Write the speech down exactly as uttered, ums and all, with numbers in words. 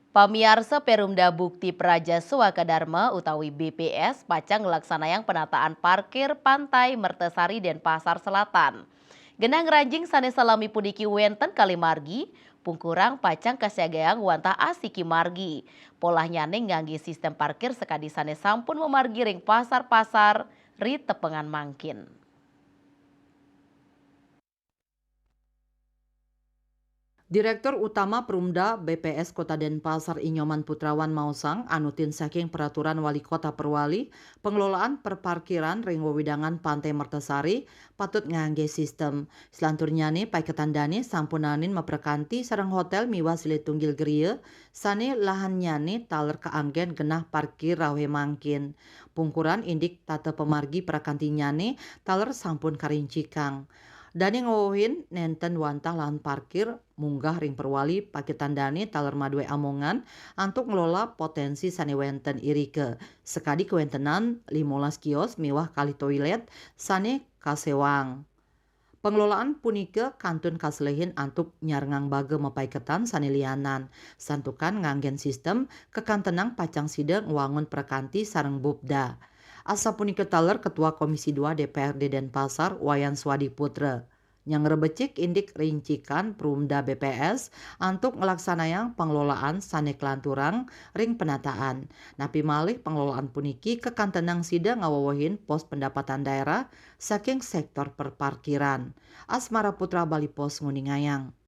Pamiarsa, Perumda Bukti Praja Swaka Dharma utawi B P S pacang nglaksanayang penataan parkir Pantai Mertasari, Denpasar Selatan. Genah ngranjing sané salami puniki wénten kalih margi, pungkurang pacang kasiagayang wantah asiki margi. Polahnyané nganggé sistem parkir sakadi sané sampun mamargi ring pasar-pasar ri tepengan mangkin. Direktur Utama Perumda B P S Kota Denpasar, I Nyoman Putrawan, maosang, anutin saking Peraturan Wali Kota Perwali, pengelolaan perparkiran ring wewidangan Pantai Mertasari patut nganggé sistem. Selanturnyané, paiketan dané sampun naenin maprakanti sareng hotél miwah silih tunggil geria sané lahannyané taler kaanggén genah parkir rauhé mangkin. Pungkuran indik tata pamargi prakantinnyané taler sampun karincikang. Dané ngwewehin nénten wantah lahan parkir munggah ring Perwali, paiketan dané taler madué amongan antuk ngelola potensi sané wénten irika, sakadi kawéntenan limolas kios miwah kalih toilét sané kaséwang. Pengelolaan punika kantun kaselihin antuk nyarengang baga mapaiketan sané lianan, santukan nganggén sistem kakantenang pacang sida ngwangun prakanti sareng bubda. Asapunika taler Ketua Komisi dua D P R D Denpasar, Wayan Swadi Putra, nyangrebecik indik rincikan Perumda B P S antuk nglaksanayang pengelolaan sané kalanturang ring penataan. Napi malih pengelolaan puniki kakantenang sida ngawewehin pos pendapatan daerah saking sektor perparkiran. Asmara Putra, Bali Post, nguningayang.